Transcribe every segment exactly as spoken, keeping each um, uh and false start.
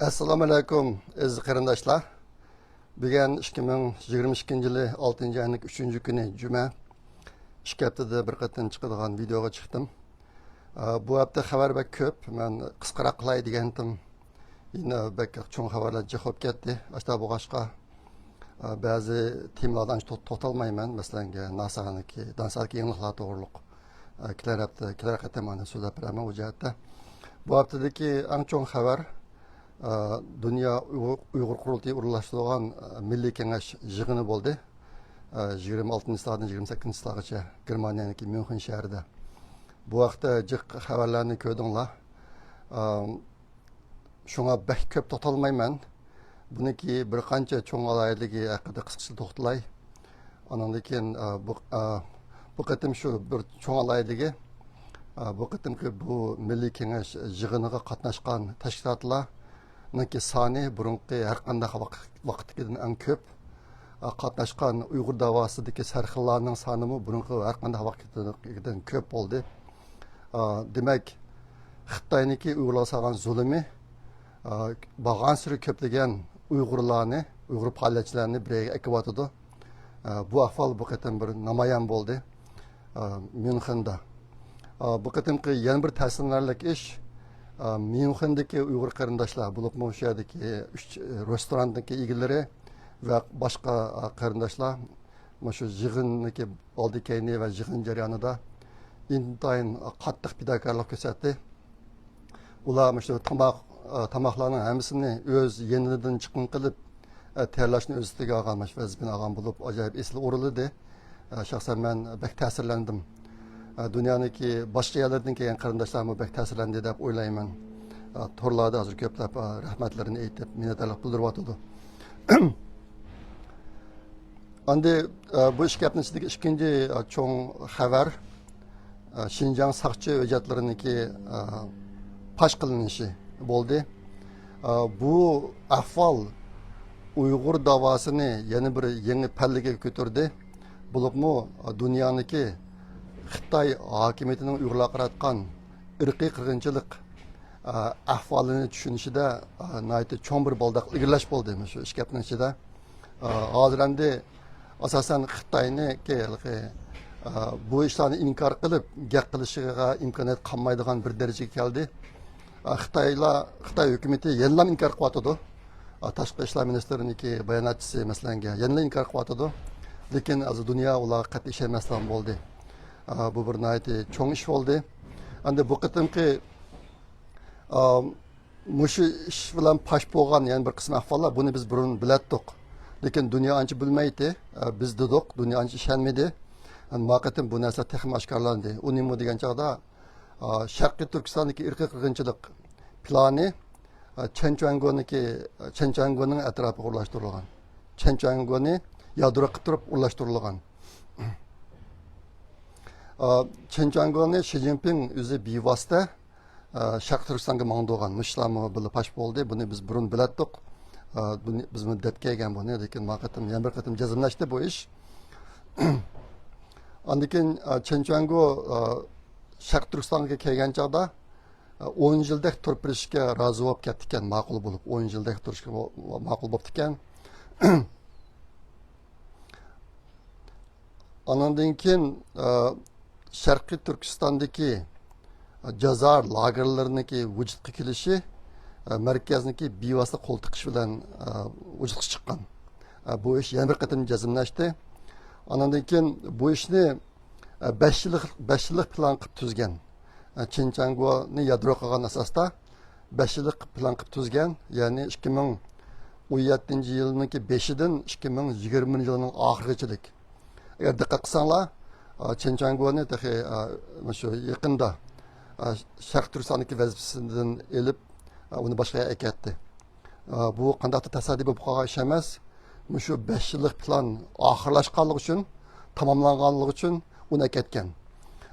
ئەسسالامۇ ئەلەيكۇم، ئەزىز قېرىنداشلار. بۈگۈن ئىككى مىڭ يىگىرمە ئىككىنچى يىلى ئالتىنچى ئاينىڭ ئۈچىنچى كۈنى، جۈمە. ئىككى ھەپتىدە بىر قېتىم چىقىدىغان ۋىدېئوغا چىقتىم. ئا، بۇ ھەپتە خەۋەر بەك كۆپ. مەن قىسقىراق قىلاي دېگەنتىم. يەنە بەك چوڭ خەۋەرلەر جىق بولۇپ كەتتى. ئاشۇنداق بولغاچقا، ئا، بەزى تېمىلاردا ئانچە تو-، توختالمايمەن. مەسىلەن، ناسانىكى، ناسانىكى يېڭىلىقلار توغرۇلۇق. ئا، كېلەر ھەپتە، كېلەر قېتىم ئاندىن سۆزلەپ بېرەرمەن ئۇ جەھەتتە. بۇ ھەپتىدىكى ئەڭ چوڭ خەۋەر، ئا، دۇنيا ئۇيغۇر، ئۇيغۇر قۇرۇلتىيى ئورۇنلاشتۇرغان، ئا، مىللىي كېڭەش يىغىنى بولدى. ئا، يىگىرمە ئالتىنچى تاغدىن يىگىرمە سەككىزىنچى تاغغىچە گېرمانىيەنىڭكى ميۇنخېن شەھىرىدە. بۇ ھەقتە جىق خەۋەرلەرنى كۆردۈڭلار. ئا، شۇڭا بەك كۆپ توختالمايمەن. بۇنىڭكى بىر قانچە چوڭ ئالاھىدىلىكى ھەققىدە قىسقىچە توختىلاي. ئانىڭدىن كېيىن، ئا، بۇ، ئا، بۇ قېتىم شۇ بىر چوڭ ئالاھىدىلىكى، ئا، بۇ قېتىمقى بۇ مىللىي كېڭەش يىغىنىغا قاتناشقان تەشكىلاتلارنىڭكى سانى بۇرۇنقى ھەر قانداق ۋاق-، ۋاقىتتىكىدىن ئەڭ كۆپ. ئا، قاتناشقان ئۇيغۇر داۋاسىدىكى سەرخىللارنىڭ سانىمۇ بۇرۇنقى ھەر قانداق ۋاقىتتىكىدىن كۆپ بولدى. ئا، دېمەك، خىتاينىڭكى ئۇيغۇرلارغا سالغان زۇلۇمى، ئا، بارغانسېرى كۆپلىگەن ئۇيغۇرلارنى، ئۇيغۇر پائالىيەتچىلەرنى بىر يەرگە ئەكىۋاتىدۇ. ئا، بۇ ئەھۋال بۇ قېتىم بىر نامايان بولدى، ئا، ميۇنخېندا. ئا، بۇ قېتىمقى يەنە بىر تەسىرلىنەرلىك ئىش، ئا، ميۇنخېندىكى ئۇيغۇر قېرىنداشلار، بولۇپمۇ شۇ يەردىكى ئۈچ رېستوراننىڭكى ئىگىلىرى ۋە باشقا، ئا، قېرىنداشلار مۇشۇ يىغىننىڭكى ئالدى كەينى ۋە يىغىن جەريانىدا ئىنتايىن قاتتىق پىداكارلىق كۆرسەتتى. ئۇلار مۇشۇ تاماق، تاماقلارنىڭ ھەممىسىنى ئۆز يېنىدىن چىقىم قىلىپ، تەييارلاشنى ئۆز ئۈستىگە ئالغان، مۇشۇ ۋەزىپىنى ئالغان بولۇپ، ئاجايىپ ئېسىل ئورۇنلىدى. شەخسەن مەن بەك تەسىرلەندىم. دۇنيانىڭكى باشقا يەرلىرىدىن كەلگەن قېرىنداشلارمۇ بەك تەسىرلەندى دەپ ئويلايمەن. تورلاردا ھازىر كۆپلەپ رەھمەتلىرىنى ئېيتىپ، مىننەتدارلىق بىلدۈرۈۋاتىدۇ. ئەمدى، ئە، بۇ ئىككى ھەپتىنىڭ ئىچىدىكى ئىككىنچى، ئە، چوڭ خەۋەر، ئە، شىنجاڭ ساقچى ھۆججەتلىرىنىڭكى، ئە، پاش قىلىنىشى بولدى. ئە، بۇ ئەھۋال ئۇيغۇر داۋاسىنى يەنە بىر يېڭى پەللىگە كۆتۈردى. بولۇپمۇ، ئە، دۇنيانىڭكى خىتاي ھاكىمىيىتىنىڭ ئۇيغۇرلارغا قاراتقان ئىرقىي قىرغىنچىلىق، ئە، ئەھۋالىنى چۈشىنىشىدە، ئە، ناھايىتى چوڭ بىر بالداق ئىلگىرىلەش بولدى مۇشۇ ئىككى ھەپتىنىڭ ئىچىدە. ئە، ھازىر ئەمدى ئاساسەن خىتاينىڭكى ھېلىقى، ئە، بۇ ئىشلارنى ئىنكار قىلىپ گەپ قىلىشىغا ئىمكانىيەت قالمايدىغان بىر دەرىجىگە كەلدى. ئە، خىتايلار، خىتاي ھۆكۈمىتى يەنىلا ئىنكار قىلىۋاتىدۇ. ئە، تاشقى ئىشلار مىنىستىرىنىڭكى باياناتچىسى مەسىلەنگە يەنىلا ئىنكار قىلىۋاتىدۇ. لېكىن ھازىر دۇنيا ئۇلارغا قەتئىي ئىشەنمەسلىك بولدى. ئە، بۇ بىر ناھايىتى چوڭ ئىش بولدى. ئەمدى بۇ قېتىمقى، ئە، مۇشۇ ئىش بىلەن پاش بولغان يەنە بىر قىسىم ئەھۋاللار، بۇنى بىز بۇرۇن بىلەتتۇق. لېكىن دۇنيا ئانچە بىلمەيتتى. ئە، بىز دېدۇق، دۇنيا ئانچە ئىشەنمىدى. ئەمما ما قېتىم بۇ نەرسە تېخىمۇ ئاشكارىلاندى. ئۇ نېمە دېگەن چاغدا، ئە، شەرقىي تۈركىستاندىكى ئىرقىي قىرغىنچىلىق پىلانى، ئە، چېن چۈەنگونىڭكى، چېن چۈەنگونىڭ ئەتراپىغا ئورۇنلاشتۇرۇلغان. چېن چۈەنگونى يادرو قىلىپ تۇرۇپ ئورۇنلاشتۇرۇلغان. ئە، چېن چۈەنگونى شى جىنپىڭ ئۆزى بىۋاسىتە ئە، شەرقىي تۈركىستانغا ماڭىدىغان مۇشۇلارمۇ بىللە پاش بولدى. بۇنى بىز بۇرۇن بىلەتتۇق. ئە، بۇنى، بىز بۇنى دەپ كەلگەن بۇنى. لېكىن ما قېتىم يەنە بىر قېتىم جەزملەشتى بۇ ئىش. ئاندىن كېيىن، ئە، چېن چۈەنگو، ئە، شەرقىي تۈركىستانغا كەلگەن چاغدا، ئە، ئون يىلدەك تۇرۇپ بېرىشكە رازى بولۇپ كەپتىكەن، ماقۇل بولۇپ، ئون يىلدەك تۇرۇشقا ماقۇل بوپتىكەن. ئانىڭدىن كېيىن، ئە، شەرقىي تۈركىستاندىكى، ئە، جازا لاگېرلىرىنىڭكى ۋۇجۇدقا كېلىشى، ئە، مەركەزنىڭكى بىۋاسىتە قول تىقىشى بىلەن، ئە، ۋۇجۇدقا چىققان. ئە، بۇ ئىش يەنە بىر قېتىم جەزملەشتى. ئانىڭدىن كېيىن بۇ ئىشنى، ئە، بەش يىللىق، بەش يىللىق پىلان قىلىپ تۈزگەن. ئە، چېن چۈەنگونى يادرو قىلغان ئاساستا بەش يىللىق پىلان قىلىپ تۈزگەن، يەنى ئىككى مىڭ ئون يەتتىنچى يىلنىڭكى بېشىدىن ئىككى مىڭ يىگىرمىنچى يىلنىڭ ئاخىرىغىچىلىك. ئەگەر دىققەت قىلساڭلار، ئا، چېن چۈەنگونى تېخى، ئا، مۇشۇ يېقىندا، ئا، شەرقىي تۈركىستاندىكى ۋەزىپىسىدىن ئېلىپ، ئا، ئۇنى باشقا يەرگە ئەكەتتى. ئا، بۇ قانداقتۇر تاسادىپىي بولۇپ قالغان ئىش ئەمەس. مۇشۇ بەش يىللىق پىلان ئاخىرلاشقانلىقى ئۈچۈن، تاماملانغانلىقى ئۈچۈن ئۇنى ئەكەتكەن.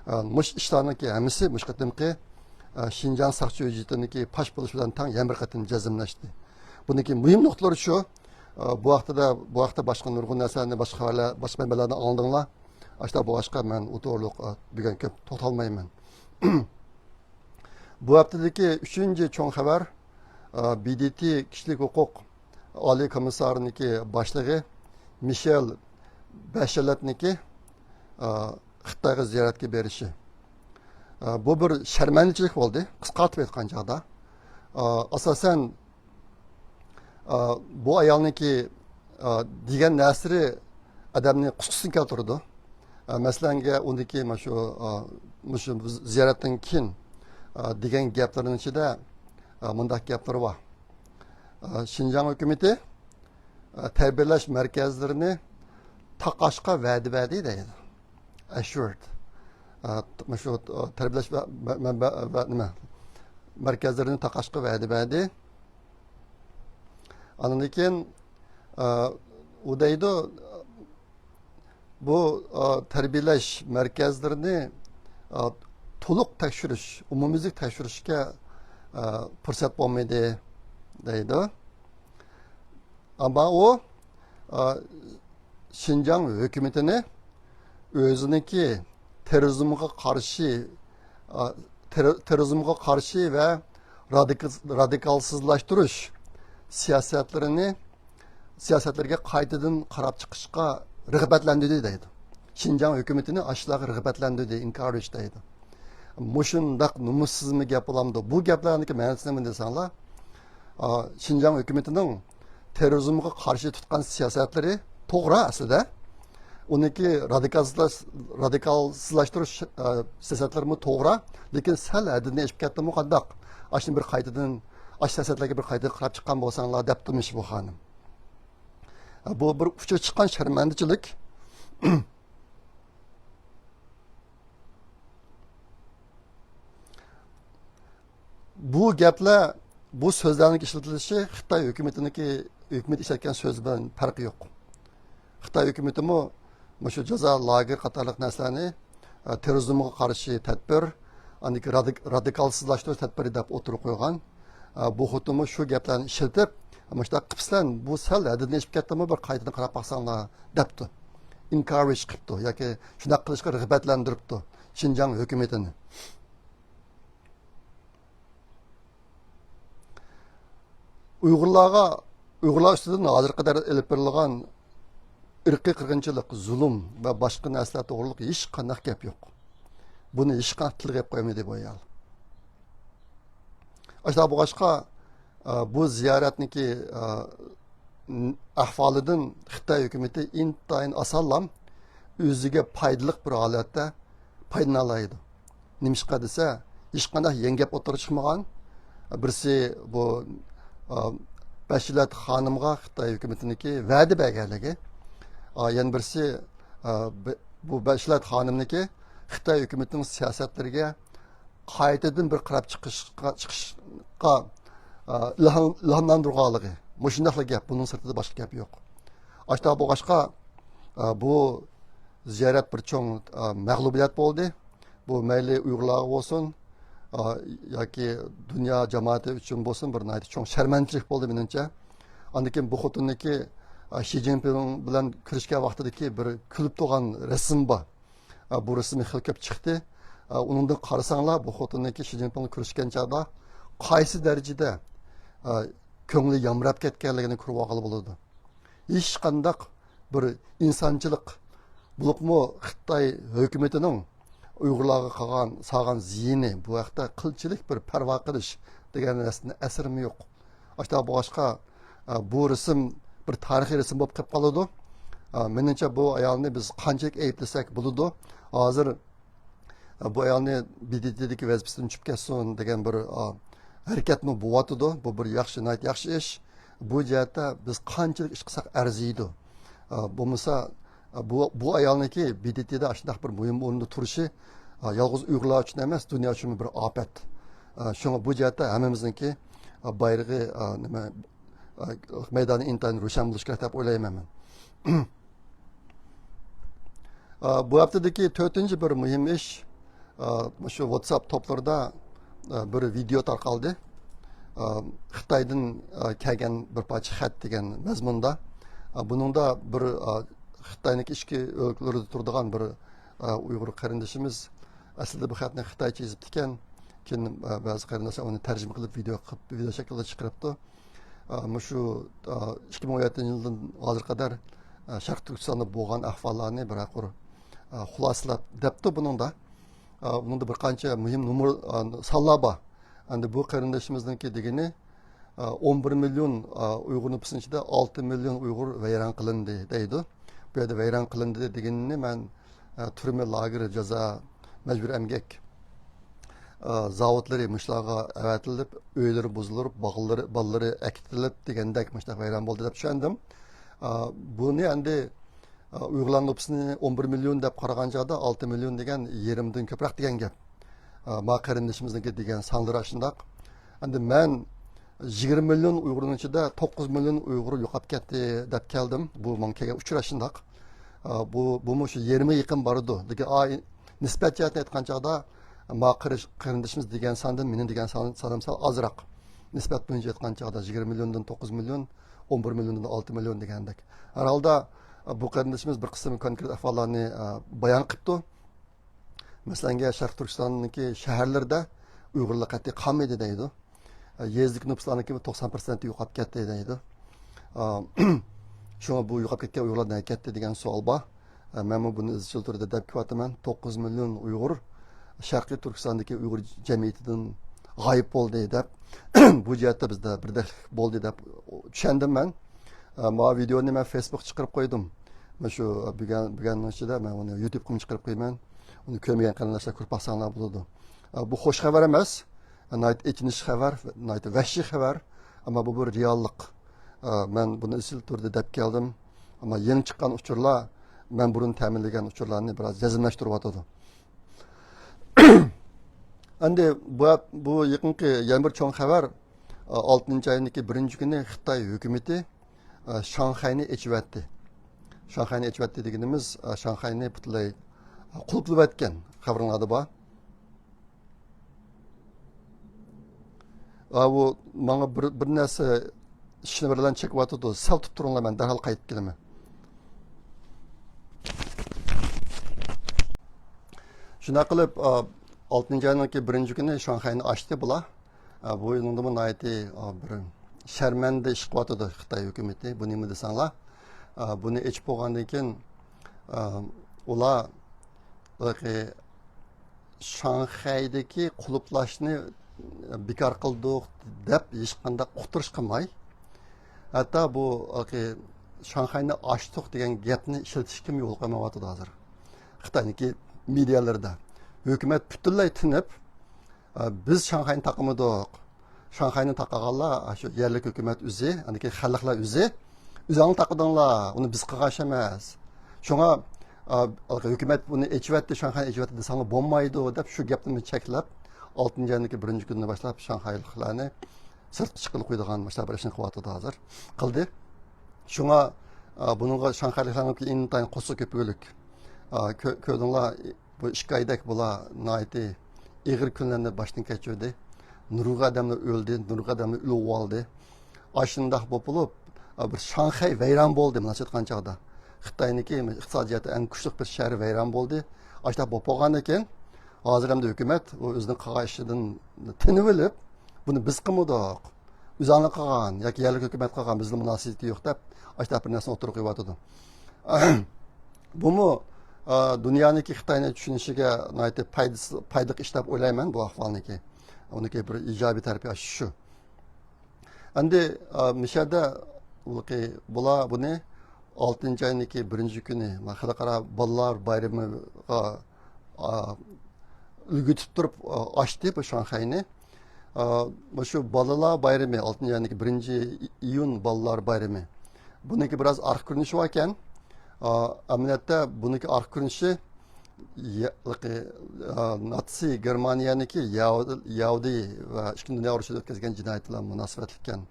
ئا، مۇشۇ ئىشلارنىڭكى ھەممىسى مۇشۇ قېتىمقى، ئا، شىنجاڭ ساقچى ھۆججىتىنىڭكى پاش بولۇشى بىلەن تەڭ يەنە بىر قېتىم جەزملەشتى. بۇنىڭكى مۇھىم نۇقتىلىرى شۇ، ئا، بۇ ھەقتە، بۇ ھەقتە باشقا نۇرغۇن نەرسىلەرنى، باشقا خەۋەرلەر، باشقا مەنبەلەردىن ئاڭلىدىڭلار. ئاشۇنداق بولغاچقا مەن ئۇ توغرۇلۇق، ئا، بۈگۈن كۆپ توختالمايمەن. بۇ ھەپتىدىكى ئۈچىنچى چوڭ خەۋەر، ئا، بى دى تى كىشىلىك ھوقۇق ئالىي كومىسسارىنىڭكى باشلىقى مىشېل بەشلەتنىڭكى، ئا، خىتايغا زىيارەتكە بېرىشى. ئا، بۇ بىر شەرمەندىچىلىك بولدى، قىسقارتىپ ئېيتقان چاغدا. ئا، ئاساسەن، ئا، بۇ ئايالنىڭكى، ئا، دېگەن نەرسىلىرى ئادەمنى قۇسقىسىنى كەلتۈرىدۇ. ئا، مەسىلەنگە، ئۇنىڭكى مانا شۇ، ئا، مۇشۇ زىيارەتتىن كېيىن، ئا، دېگەن گەپلىرىنىڭ ئىچىدە، ئا، مۇنداق گەپلىرى بار. ئا، شىنجاڭ ھۆكۈمىتى، ئا، تەربىيەلەش مەركەزلىرىنى تاقاشقا ۋەدە بەردى دەيدۇ. ئەشۇرد. ئا، مۇشۇ، ئا، تەربىيەلەش ۋە، ۋە، ۋە، ۋە، ۋە نېمە؟ مەركەزلىرىنى تاقاشقا ۋەدە بەردى. ئاندىن كېيىن، ئا، ئۇ دەيدۇ، بۇ، ئا، تەربىيەلەش مەركەزلىرىنى، ئا، تولۇق تەكشۈرۈش، ئومۇميۈزلۈك تەكشۈرۈشكە، ئا، پۇرسەت بولمىدى، دەيدۇ. ئەمما ئۇ، ئا، شىنجاڭ ھۆكۈمىتىنى ئۆزىنىڭكى تېررورىزمغا قارشى، ئا، تېررو-، تېررورىزمغا قارشى ۋە رادىكال-، رادىكالسىزلاشتۇرۇش سىياسەتلىرىنى، سىياسەتلىرىگە قايتىدىن قاراپ چىقىشقا رىغبەتلەندۈردى دەيدۇ. شىنجاڭ ھۆكۈمىتىنى ئاشۇلارغا رىغبەتلەندۈردى، ئېنكارېج دەيدۇ. مۇشۇنداق نومۇسسىزمۇ گەپ بولامدۇ؟ بۇ گەپلەرنىڭكى مەنىسى نېمە دېسەڭلار، ئا، شىنجاڭ ھۆكۈمىتىنىڭ تېررورىزمغا قارشى تۇتقان سىياسەتلىرى توغرا ئەسلىدە. ئۇنىڭكى رادىكالسىزلاش-، رادىكالسىزلاشتۇرۇش، ئا، سىياسەتلىرىمۇ توغرا، لېكىن سەل ھەددىدىن ئېشىپ كەتتىمۇ قانداق؟ ئاشۇنى بىر قايتىدىن، ئاشۇ سىياسەتلەرگە بىر قايتىدىن قاراپ چىققان بولساڭلار، دەپتىمىش بۇ خانىم. ئا، بۇ بىر ئۇچۇر چىققان شەرمەندىچىلىك. بۇ گەپلەر، بۇ سۆزلەرنىڭ ئىشلىتىلىشى خىتاي ھۆكۈمىتىنىڭكى، ھۆكۈمىتى ئىشلەتكەن سۆز بىلەن پەرقى يوق. خىتاي ھۆكۈمىتىمۇ مۇشۇ جازا لاگېرى قاتارلىق نەرسىلەرنى، ئە، تېررورىزمغا قارشى تەدبىر، ئاندىن كېيىن رادىك-، رادىكالسىزلاشتۇرۇش تەدبىرى دەپ ئوتتۇرىغا قويغان. ئە، بۇ خوتۇنمۇ شۇ گەپلەرنى ئىشلىتىپ، مۇشۇنداق قىپسىلەن، بۇ سەل ھەددىدىن ئېشىپ كەتتىمۇ، بىر قايتىدىن قاراپ باقساڭلار، دەپتۇ. ئېنكارېج قىپتۇ ياكى شۇنداق قىلىشقا رىغبەتلەندۈرۈپتۇ شىنجاڭ ھۆكۈمىتىنى. ئۇيغۇرلارغا، ئۇيغۇرلار ئۈستىدىن ھازىرغا قەدەر ئېلىپ بېرىلغان ئىرقىي قىرغىنچىلىق، زۇلۇم ۋە باشقا نەرسىلەر توغرىلىق ھېچقانداق گەپ يوق. بۇنى ھېچقانداق تىلغا ئېلىپ قويمىدى بۇ ئايال. ئاشۇنداق بولغاچقا، ئە، بۇ زىيارەتنىڭكى، ئە، ئەھۋالىدىن خىتاي ھۆكۈمىتى ئىنتايىن ئاسانلا ئۆزىگە پايدىلىق بىر ھالەتتە پايدىلىنالايدۇ. نېمىشقا دېسە، ھېچقانداق يېڭى گەپ ئوتتۇرىغا چىقمىغان. بىرسى بۇ، ئا، بەشلەت خانىمغا خىتاي ھۆكۈمىتىنىڭكى ۋەدە بەرگەنلىكى. ئا، يەنە بىرسى، ئا، بە-، بۇ بەشلەت خانىمنىڭكى خىتاي ھۆكۈمىتىنىڭ سىياسەتلىرىگە قايتىدىن بىر قاراپ چىقىشقا، چىقىشقا، ئا، ئىلھام، ئىلھاملاندۇرغانلىقى. مۇشۇنداقلا گەپ، بۇنىڭ سىرتىدا باشقا گەپ يوق. ئاشۇنداق بولغاچقا، ئا، بۇ زىيارەت بىر چوڭ، ئا، مەغلۇبىيەت بولدى. بۇ مەيلى ئۇيغۇرلارغا بولسۇن، ئا، ياكى دۇنيا جامائىتى ئۈچۈن بولسۇن، بىر ناھايىتى چوڭ شەرمەندىچىلىك بولدى مېنىڭچە. ئاندىن كېيىن بۇ خوتۇننىڭكى، ئا، شى جىنپىڭ بىلەن كۆرۈشكەن ۋاقتىدىكى بىر كۈلۈپ تۇرغان رەسىم بار. ئا، بۇ رەسىمى خېلى كۆپ چىقتى. ئا، ئۇنىڭدىن قارىساڭلار، بۇ خوتۇننىڭكى شى جىنپىڭ بىلەن كۆرۈشكەن چاغدا قايسى دەرىجىدە، ئا، كۆڭلى يامراپ كەتكەنلىكىنى كۆرۈۋالغىلى بولىدۇ. ھېچقانداق بىر ئىنسانچىلىق، بولۇپمۇ خىتاي ھۆكۈمىتىنىڭ ئۇيغۇرلارغا قىلغان، سالغان زىيىنى، بۇ ھەقتە قىلچىلىك بىر پەرۋا قىلىش دېگەن نەرسىدىن ئەسىرمۇ يوق. ئاشۇنداق بولغاچقا، ئە، بۇ رەسىم بىر تارىخىي رەسىم بولۇپ قېلىپ قالىدۇ. ئە، مېنىڭچە، بۇ ئايالنى بىز قانچىلىك ئەيىبلىسەك بولىدۇ. ھازىر بۇ ئايالنى بى دې تېدىكى ۋەزىپىسىدىن چۈشۈپ كەتسۇن دېگەن بىر، ئا، ھەرىكەتمۇ بولۇۋاتىدۇ. بۇ بىر ياخشى، ناھايىتى ياخشى ئىش. بۇ جەھەتتە بىز قانچىلىك ئىش قىلساق ئەرزىيدۇ. ئا، بولمىسا، ئا، بۇ، بۇ ئايالنىڭكى بى دې تېدا ئاشۇنداق بىر مۇھىم ئورۇندا تۇرۇشى، ئا، يالغۇز ئۇيغۇرلار ئۈچۈن ئەمەس، دۇنيا ئۈچۈنمۇ بىر ئاپەت. ئا، شۇڭا بۇ جەھەتتە ھەممىمىزنىڭكى، ئا، بايرىقى، ئا، نېمە، ئا، مەيدانى ئىنتايىن روشەن بولۇشى كېرەك دەپ ئويلايمەن مەن. ئا، بۇ ھەپتىدىكى تۆتىنچى بىر مۇھىم ئىش، ئا، مۇشۇ ۋاتساپ توپلىرىدا، ئا، بىر ۋىدېئو تارقالدى. ئا، خىتايدىن، ئا، كەلگەن بىر پارچە خەت دېگەن مەزمۇندا. ئا، بۇنىڭدا بىر، ئا، خىتاينىڭكى ئىچكى ئۆلكىلىرىدە تۇرىدىغان بىر، ئا، ئۇيغۇر قېرىندىشىمىز ئەسلىدە بۇ خەتنى خىتايچە يېزىپتىكەن. كېيىن، ئە، بەزى قېرىنداشلار ئۇنى تەرجىمە قىلىپ، ۋىدېئو قىلىپ، ۋىدېئو شەكلىدە چىقىرىپتۇ. ئە، مۇشۇ، ئە، ئىككى مىڭ ئون يەتتىنچى يىلدىن ھازىرغا قەدەر، ئە، شەرقىي تۈركىستاندا بولغان ئەھۋاللارنى بىر قۇر، ئە، خۇلاسىلاپ دەپتۇ بۇنىڭدا. ئە، بۇنىڭدا بىر قانچە مۇھىم نومۇر، ئە، سانلار بار. ئەمدى بۇ قېرىندىشىمىزنىڭكى دېگىنى، ئە، ئون بىر مىليون، ئە، ئۇيغۇر نوپۇسىنىڭ ئىچىدە ئالتە مىليون ئۇيغۇر ۋەيران قىلىندى دەيدۇ. بۇ يەردە ۋەيران قىلىندى دېگىنىنى مەن، ئە، تۈرمە، لاگېر، جازا، مەجبۇرىي ئەمگەك، ئە، زاۋۇتلىرى مۇشۇلارغا ئەۋەتىلىپ، ئۆيلىرى بۇزۇلۇپ، بالىلىرى، بالىلىرى ئەكېتىلىپ دېگەندەك مۇشۇنداق ۋەيران بولدى دەپ چۈشەندىم. ئە، بۇنى ئەمدى، ئە، ئۇيغۇرلار نوپۇسىنى ئون بىر مىليون دەپ قارىغان چاغدا، ئالتە مىليون دېگەن يېرىمدىن كۆپرەك دېگەن گەپ. ئە، ما قېرىندىشىمىزنىڭكى دېگەن سانلىرى ئاشۇنداق. ئەمدى مەن يىگىرمە مىليون ئۇيغۇرنىڭ ئىچىدە توققۇز مىليون ئۇيغۇر يوقاپ كەتتى دەپ كەلدىم. بۇ ماڭا كەلگەن ئۇچۇر ئاشۇنداق. ئە، بۇ، بۇمۇ شۇ يېرىمىگە يېقىن بارىدۇ. لېكىن، ئا، نىسبەت جەھەتتىن ئېيتقان چاغدا، ما قېرىش-، قېرىندىشىمىز دېگەن ساندىن مېنىڭ دېگەن سان-، سانىم سەل ئازراق. نىسبەت بويىچە ئېيتقان چاغدا يىگىرمە مىليوندىن توققۇز مىليون، ئون بىر مىليوندىن ئالتە مىليون دېگەندەك. ھەر ھالدا، ئە، بۇ قېرىندىشىمىز بىر قىسىم كونكرېت ئەھۋاللارنى، ئە، بايان قىپتۇ. مەسىلەن، شەرقىي تۈركىستاننىڭكى شەھەرلىرىدە ئۇيغۇرلار قەتئىي قالمىدى دەيدۇ. يېزىدىكى نوپۇسلارنىڭكى توقسان پىرسەنتى يوقاپ كەتتى دەيدۇ. شۇڭا بۇ يوقاپ كەتكەن ئۇيغۇرلار نەگە كەتتى دېگەن سوئال بار. مەنمۇ بۇنى ئىزچىل تۈردە دەپ كېلىۋاتىمەن. توققۇز مىليون ئۇيغۇر شەرقىي تۈركىستاندىكى ئۇيغۇر جەمئىيىتىدىن غايىب بولدى دەپ، بۇ جەھەتتە بىزدە بىردەكلىك بولدى دەپ چۈشەندىم مەن. ئە، ما ۋىدېونى مەن فېيسبۇكقا چىقىرىپ قويدۇم. مانا شۇ بۈگۈن، بۈگۈننىڭ ئىچىدە مەن ئۇنى يۇتۇبقىمۇ چىقىرىپ قويىمەن. ئۇنى كۆرمىگەن قېرىنداشلار كۆرۈپ باقساڭلار بولىدۇ. ئە، بۇ خوش خەۋەر ئەمەس. ئە، ناھايىتى ئېچىنىش خەۋەر، ناھايىتى ۋەھشىي خەۋەر. ئەمما بۇ بىر رېئاللىق. ئە، مەن بۇنى ئىزچىل تۈردە دەپ كەلدىم. ئەمما يېڭى چىققان ئۇچۇرلار، مەن بۇرۇن تەمىنلىگەن ئۇچۇرلارنى بىراز جەزملەشتۈرۈۋاتىدۇ. ئەمدى بۇ، بۇ يېقىنقى يەنە بىر چوڭ خەۋەر، ئالتىنچى ئاينىڭكى بىرىنچى كۈنى خىتاي ھۆكۈمىتى، ئە، شاڭخەينى ئېچىۋەتتى. شاڭخەينى ئېچىۋەتتى دېگىنىمىز، ئە، شاڭخەينى پۈتۈنلەي، ئە، قۇلۇپلىۋەتكەن خەۋىرىڭلاردا بار. ئە، ئۇ ماڭا بىر، بىر نەرسە ئىشنى بىرلەن چېكىۋاتىدۇ. سەل تۇتۇپ تۇرۇڭلار، مەن دەرھال قايتىپ كېلىمەن. شۇنداق قىلىپ، ئە، ئالتىنچى ئاينىڭكى بىرىنچى كۈنى شاڭخەينى ئاچتى بۇلار. ئە، بۇ يىلىڭدىمۇ ناھايىتى، ئە، بىر شەرمەندە ئىش قىلىۋاتىدۇ خىتاي ھۆكۈمىتى. بۇ نېمە دېسەڭلار، ئە، بۇنى ئېچىپ بولغاندىن كېيىن، ئە، ئۇلار ھېلىقى شاڭخەيدىكى قۇلۇپلاشنى بىكار قىلدۇق دەپ ھېچقانداق ئۇقتۇرۇش قىلماي، ھەتتا بۇ ھېلىقى شاڭخەينى ئاچتۇق دېگەن گەپنى ئىشلىتىشكىمۇ يول قويمايۋاتىدۇ ھازىر خىتاينىڭكى مېدىيالىرىدا. ھۆكۈمەت پۈتۈنلەي تىنىپ، ئە، بىز شاڭخەينى تاقىمىدۇق. شاڭخەينى تاقىغانلار، ئاشۇ يەرلىك ھۆكۈمەت ئۆزى، ئاندىن كېيىن خەلقلەر ئۆزى. ئۆزۈڭلار تاقىدىڭلار، ئۇنى بىز قىلغان ئىش ئەمەس. شۇڭا، ئە، ھۆكۈمەت بۇنى ئېچىۋەتتى، شاڭخەينى ئېچىۋەتتى دېسەڭلار بولمايدۇ دەپ، شۇ گەپنى چەكلەپ، ئالتىنچى ئاينىڭكى بىرىنچى كۈنىدىن باشلاپ شاڭخەيلىقلارنى سىرتقا چىققىلى قويىدىغان مۇشۇنداق بىر ئىشنى قىلىۋاتىدۇ ھازىر. قىلدى. شۇڭا، ئە، بۇنىڭغا شاڭخەيلىكلەرنىڭكى ئىنتايىن قورسىقى كۆپۈكلۈك. ئە، كۆ-، كۆردۈڭلار، بۇ ئىككى ئايدەك بۇلار ناھايىتى ئېغىر كۈنلەرنى باشتىن كەچۈردى. نۇرغۇن ئادەملەر ئۆلدى، نۇرغۇن ئادەملەر ئۆلۈۋالدى. ئاشۇنداق بولۇپ بولۇپ، ئە، بىر شاڭخەي ۋەيران بولدى، مۇنداقچە ئېيتقان چاغدا. خىتاينىڭكى ئىقتىسادىي جەھەتتە ئەڭ كۈچلۈك بىر شەھىرى ۋەيران بولدى. ئاشۇنداق بولۇپ بولغاندىن كېيىن، ھازىر ئەمدى ھۆكۈمەت ئۇ ئۆزىنىڭ قىلغان ئىشىدىن تىنىۋېلىپ، بۇنى بىز قىلمىدۇق. ئۆزۈڭلار قىلغان ياكى يەرلىك ھۆكۈمەت قىلغان، بىزنىڭ مۇناسىۋىتى يوق دەپ، ئاشۇنداق بىر نەرسىنى ئوتتۇرىغا قويۇۋاتىدۇ. بۇمۇ، ئا، دۇنيانىڭكى خىتاينى چۈشىنىشىگە ناھايىتى پايدىسى، پايدىلىق ئىش دەپ ئويلايمەن بۇ ئەھۋالنىڭكى. ئۇنىڭكى بىر ئىجابىي تەرىپى شۇ. ئەمدى، ئا، مۇشۇ يەردە بۇلار بۇنى ئالتىنچى ئاينىڭكى بىرىنچى كۈنى خەلقئارا بالىلار بايرىمىغا، ئا، ئۈلگە تۇتۇپ تۇرۇپ، ئا، ئاچتى بۇ شاڭخەينى. ئا، مۇشۇ بالىلار بايرىمى، ئالتىنچى ئاينىڭكى بىرىنچى ئىيۇن بالىلار بايرىمى. بۇنىڭكى بىراز ئارقا كۆرۈنۈشى باركەن. ئا، ئەمەلىيەتتە بۇنىڭكى ئارقا كۆرۈنۈشى يا-، ئا، ناتسىي گېرمانىيەنىڭكى يەھۇ-، يەھۇدىي ۋە ئىككىنچى دۇنيا ئۇرۇشىدا ئۆتكۈزگەن جىنايەتلەر مۇناسىۋەتلىككەن.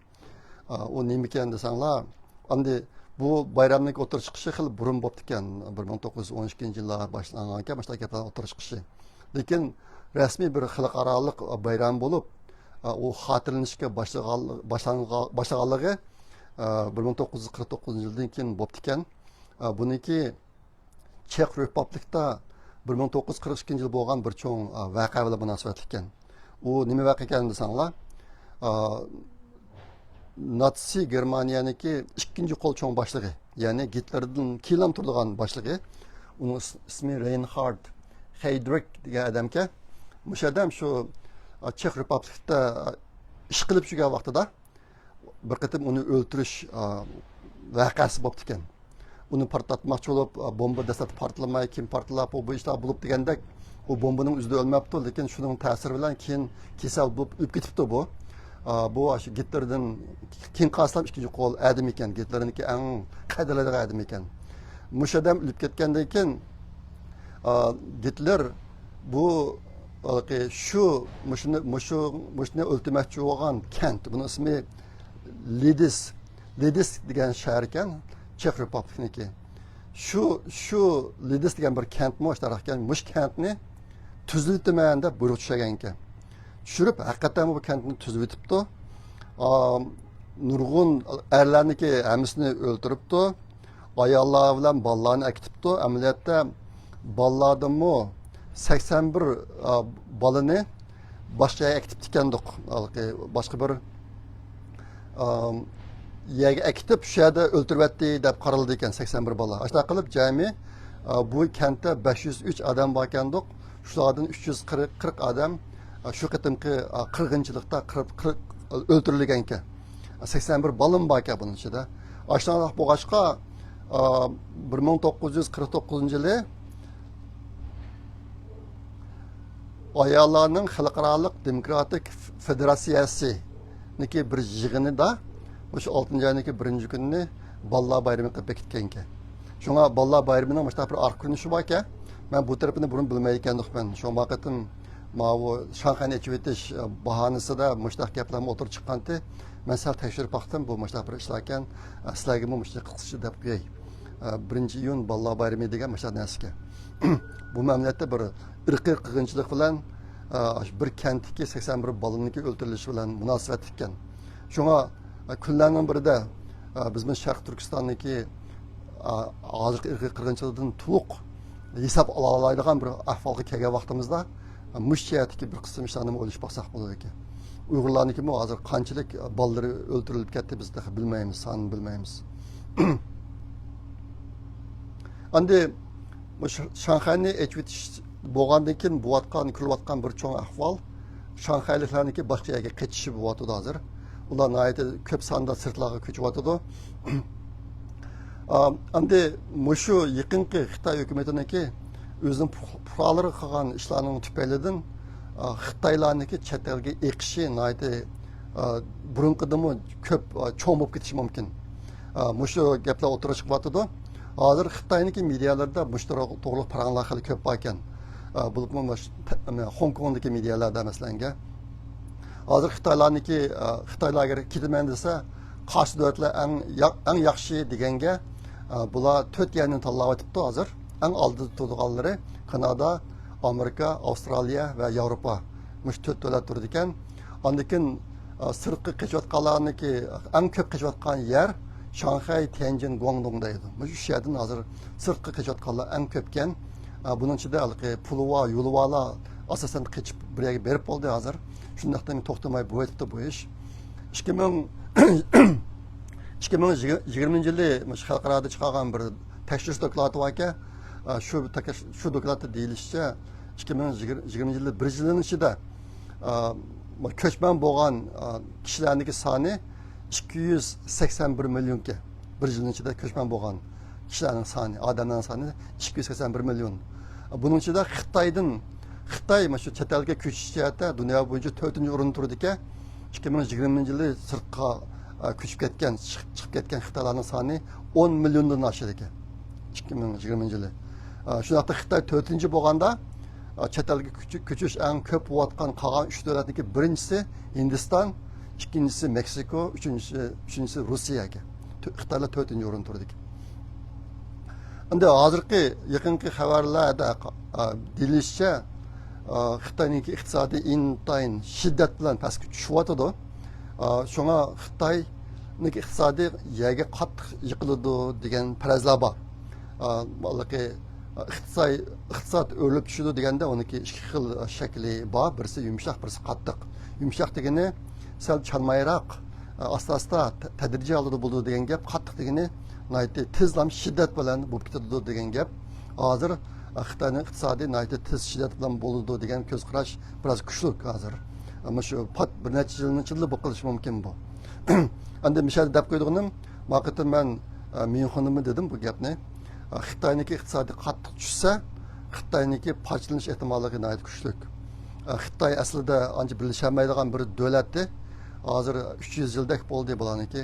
ئا، ئۇ نېمىكەن دېسەڭلار، ئەمدى بۇ بايرامنىڭ ئوتتۇرىغا چىقىشى خېلى بۇرۇن بوپتىكەن. بىر مىڭ توققۇز يۈز ئون ئىككىنچى يىللار باشلانغانكەن مۇشۇنداق گەپلەرنىڭ ئوتتۇرىغا چىقىشى. لېكىن رەسمىي بىر خەلقئارالىق بايرام بولۇپ، ئا، ئۇ خاتىرىلىنىشكە باشلىغان-، باشلانغا-، باشلىغانلىقى، ئا، بىر مىڭ توققۇز يۈز قىرىق توققۇزىنچى يىلدىن كېيىن بوپتىكەن. ئا، بۇنىڭكى چېخ رۇبابلىقتا بىر مىڭ توققۇز يۈز قىرىق ئىككىنچى يىل بولغان بىر چوڭ، ئا، ۋەقە بىلەن مۇناسىۋەتلىككەن. بۇ نېمە ۋەقە ئىكەن دېسەڭلار، ئا، ناتسىي گېرمانىيەنىڭكى ئىككىنچى قول چوڭ باشلىقى، يەنى گىتلېردىن كېيىنلا تۇرىدىغان باشلىقى، ئۇنىڭ ئىس-، ئىسمى رېينخارد خېيدرىك دېگەن ئادەمكەن. مۇشۇ ئادەم شۇ، ئا، چېخ رېپابلىكتا، ئا، ئىش قىلىپ يۈرگەن ۋاقتىدا بىر قېتىم ئۇنى ئۆلتۈرۈش، ئا، ۋەقەسى بوپتىكەن. ئۇنى پارتلاتماقچى بولۇپ، ئا، بومبا دەسلەپتە پارتلىماي، كېيىن پارتلاپ، ئۇ، بۇ ئىشلار بولۇپ دېگەندەك، ئۇ بومبىنىڭ ئۆزىدە ئۆلمەپتۇ، لېكىن شۇنىڭ تەسىرى بىلەن كېيىن كېسەل بولۇپ ئۆلۈپ كېتىپتۇ بۇ. ئا، بۇ ئاشۇ گىتلېردىن كېيىن قارىسام ئىككىنچى قول ئادەم ئىكەن، گىتلېرنىڭكى ئەڭ قەدىرلەيدىغان ئادەم ئىكەن. مۇشۇ ئادەم ئۆلۈپ كەتكەندىن كېيىن، ئا، گىتلېر بۇ، ھېلىقى شۇ، مۇشۇنى، مۇشۇ، مۇشۇنى ئۆلتۈرمەكچى بولغان كەنت، بۇنىڭ ئىسمى لىدىس، لىدىس دېگەن شەھەر ئىكەن، چېخ رېپابلىكنىڭكى. شۇ، شۇ لىدىس دېگەن بىر كەنتمۇ شۇنداق ئىكەن، مۇشۇ كەنتنى تۈزىتىمەن دەپ بۇيرۇق چۈشۈرگەن ئىكەن. چۈشۈرۈپ، ھەقىقەتەن بۇ كەنتنى تۈزىۋېتىپتۇ. ئا، نۇرغۇن ئەرلەرنىكى ھەممىسىنى ئۆلتۈرۈپتۇ. ئاياللار بىلەن بالىلارنى ئەكېتىپتۇ. ئەمەلىيەتتە بالىلاردىنمۇ سەكسەن بىر، ئا، بالىنى باشقا يەرگە ئەكېتىپتىكەندۇق. ھېلىقى باشقا بىر، ئا، يەرگە ئەكېتىپ، شۇ يەردە ئۆلتۈرۈۋەتتى دەپ قارىلىدىكەن، سەكسەن بىر بالا. ئاشۇنداق قىلىپ، جەمئىي، ئا، بۇ كەنتتە بەش يۈز ئۈچ ئادەم باركەندۇق. شۇلاردىن ئۈچ يۈز قىرىق، قىرىق ئادەم، ئا، شۇ قېتىمقى، ئا، قىرغىنچىلىقتا قىرىق، قىرىق ئۆلتۈرۈلگەنكەن. سەكسەن بىر بالىمۇ باركەن بۇنىڭ ئىچىدە. ئاشۇنداق بولغاچقا، ئا، بىر مىڭ توققۇز يۈز قىرىق توققۇزىنچى يىلى ئاياللارنىڭ خەلقئارالىق دېموكراتىك فېدېراتسىيەسىنىڭكى بىر يىغىنىدا مۇشۇ ئالتىنچى ئاينىڭكى بىرىنچى كۈنىنى بالىلار بايرىمى قىلىپ بېكىتكەنىكەن. شۇڭا بالىلار بايرىمىنىڭ مۇشۇنداق بىر ئارقا كۆرۈنۈشى باركەن. مەن بۇ تەرىپىنى بۇرۇن بىلمەيدىكەندۇق مەن. شۇڭا بۇ قېتىم ماۋۇ شاڭخەينى ئېچىۋېتىش، ئە، باھانىسىدا مۇشۇنداق گەپلەرمۇ ئوتتۇرىغا چىققانتى. مەن سەل تەكشۈرۈپ باقتىم، بۇ مۇشۇنداق بىر ئىشلاركەن. ئە، سىلەرگىمۇ مۇشۇنى قىسقىچە دەپ قوياي. ئە، بىرىنچى ئىيۇن بالىلار بايرىمى دېگەن مۇشۇنداق نەرسىكەن. بۇ ئەمەلىيەتتە بىر ئىرقىي قىرغىنچىلىق بىلەن، ئە، بىر كەنتتىكى سەكسەن بىر بالىنىڭكى ئۆلتۈرۈلۈشى بىلەن مۇناسىۋەتلىككەن. شۇڭا، ئە، كۈنلەرنىڭ بىرىدە، ئە، بىز بۇ شەرقىي تۈركىستاننىڭكى، ئە، ھازىرقى ئىرقىي قىرغىنچىلىقتىن تولۇق ھېساب ئالالايدىغان بىر ئەھۋالغا كەلگەن ۋاقتىمىزدا، مۇشۇ جەھەتتىكى بىر قىسىم ئىشلارنىمۇ ئويلىشىپ باقساق بولىدىكەن. ئۇيغۇرلارنىڭكىمۇ ھازىر قانچىلىك بالىلىرى ئۆلتۈرۈلۈپ كەتتى، بىز تېخى بىلمەيمىز، سانىنى بىلمەيمىز. ئەمدى مۇشۇ شاڭخەينى ئېچىۋېتىش بولغاندىن كېيىن بولۇۋاتقان، كۆرۈلۈۋاتقان بىر چوڭ ئەھۋال، شاڭخەيلىكلەرنىڭكى باشقا يەرگە قېچىشى بولۇۋاتىدۇ ھازىر. ئۇلار ناھايىتى كۆپ ساندا سىرتلارغا كۆچۈۋاتىدۇ. ئا، ئەمدى مۇشۇ يېقىنقى خىتاي ھۆكۈمىتىنىڭكى ئۆزىنىڭ پۇ-، پۇقرالىرىغا قىلغان ئىشلارنىڭ تۈپەيلىدىن، ئا، خىتايلارنىڭكى چەت ئەلگە ئېقىشى ناھايىتى، ئا، بۇرۇنقىدىنمۇ كۆپ، ئا، چوڭ بولۇپ كېتىشى مۇمكىن. ئا، مۇشۇ گەپلەر ئوتتۇرىغا چىقىۋاتىدۇ. ھازىر خىتاينىڭكى مېدىيالىرىدا مۇشۇ توغرا-، توغرىلىق پاراڭلار خېلى كۆپ باركەن. ئا، بولۇپمۇ مۇشۇ ت-، خوڭكوڭدىكى مېدىيالاردا مەسىلەنگە. ھازىر خىتايلارنىڭكى، ئا، خىتايلار ئەگەر كېتىمەن دېسە، قارشى دۆلەتلەر ئەڭ يا-، ئەڭ ياخشى دېگەنگە، ئا، بۇلار تۆت يەرنى تاللاۋېتىپتۇ ھازىر. ئەڭ ئالدىدا تۇرىدىغانلىرى كانادا، ئامېرىكا، ئاۋسترالىيە ۋە ياۋروپا. مۇشۇ تۆت دۆلەت تۇرىدىكەن. ئاندىن كېيىن، ئا، سىرتقا قېچىۋاتقانلارنىڭكى ئەڭ كۆپ قېچىۋاتقان يەر شاڭخەي، تيەنجىن، گۇاڭدۇڭ دەيدۇ. مۇشۇ ئۈچ يەردىن ھازىر سىرتقا قېچىۋاتقانلار ئەڭ كۆپكەن. ئا، بۇنىڭ ئىچىدە ھېلىقى پۇلى بار، يولى بارلار ئاساسەن قېچىپ بىر يەرگە بېرىپ بولدى ھازىر. شۇنداقتىن توختىماي بولۇۋېتىپتۇ بۇ ئىش. ئىككى مىڭ، ئىككى مىڭ يىگىرمىنچى يىلى مۇشۇ خەلقئارادا چىقارغان بىر تەكشۈرۈش دوكلاتى باركەن. ئا، شۇ تەكش-، شۇ دوكلاتتا دېيىلىشىچە، ئىككى مىڭ يىگىرمىنچى يىلى بىر يىلنىڭ ئىچىدە، ئا، كۆچمەن بولغان، ئا، كىشىلەرنىڭكى سانى ئىككى يۈز سەكسەن بىر مىليونكەن. بىر يىلنىڭ ئىچىدە كۆچمەن بولغان كىشىلەرنىڭ سانى، ئادەملەرنىڭ سانى ئىككى يۈز سەكسەن بىر مىليون. بۇنىڭ ئىچىدە خىتايدىن، خىتاي مۇشۇ چەت ئەلگە كۆچۈش جەھەتتە دۇنيا بويىچە تۆتىنچى ئورۇندا تۇرىدىكەن. ئىككى مىڭ يىگىرمىنچى يىلى سىرتقا، ئا، كۆچۈپ كەتكەن، چىقىپ، چىقىپ كەتكەن خىتايلارنىڭ سانى ئون مىليوندىن ئاشىدىكەن. ئىككى مىڭ يىگىرمىنچى يىلى. ئا، شۇنداقتا خىتاي تۆتىنچى بولغاندا، ئا، چەت ئەلگە كۆچۈ-، كۆچۈش ئەڭ كۆپ بولۇۋاتقان قالغان ئۈچ دۆلەتنىڭكى بىرىنچىسى ھىندىستان، ئىككىنچىسى مېكسىكو، ئۈچىنچىسى، ئۈچىنچىسى روسىيەكەن. تۆ-، خىتايلار تۆتىنچى ئورۇندا تۇرىدىكەن. ئەمدى ھازىرقى يېقىنقى خەۋەرلەردە، ئا، دېيىلىشىچە، ئا، خىتاينىڭكى ئىقتىسادى ئىنتايىن شىددەت بىلەن پەسكە چۈشۈۋاتىدۇ. ئا، شۇڭا خىتاينىڭكى ئىقتىسادى يەرگە قاتتىق يىقىلىدۇ دېگەن پەرەزلەر بار. ئا، ھېلىقى ئىقتىساي-، ئىقتىساد ئۆرلەپ چۈشىدۇ دېگەندە، ئۇنىڭكى ئىككى خىل شەكلى بار. بىرسى يۇمشاق، بىرسى قاتتىق. يۇمشاق دېگىنى سەل چالمايراق، ئاستا-ئاستا، تە-، تەدرىجىي ھالدا بولىدۇ دېگەن گەپ. قاتتىق دېگىنى ناھايىتى تېزلا، شىددەت بىلەن بولۇپ كېتىدۇ دېگەن گەپ. ھازىر خىتاينىڭ ئىقتىسادى ناھايىتى تېز شىددەت بىلەن بولىدۇ دېگەن كۆز قاراش بىراز كۈچلۈك ھازىر. مۇشۇ پات بىر نەچچە يىلنىڭ ئىچىدىلا بولۇپ قېلىشى مۇمكىن بۇ. ئەمدى مۇشۇ يەردە دەپ قويىدىغىنىم، ما قېتىم مەن، ئە، ميۇنخېندىمۇ دېدىم بۇ گەپنى. ئە، خىتاينىڭكى ئىقتىسادى قاتتىق چۈشسە، خىتاينىڭكى پارچىلىنىش ئېھتىماللىقى ناھايىتى كۈچلۈك. ئە، خىتاي ئەسلىدە ئانچە بىرلىشەلمەيدىغان بىر دۆلەتتى. ھازىر ئۈچ يۈز يىلدەك بولدى بۇلارنىڭكى،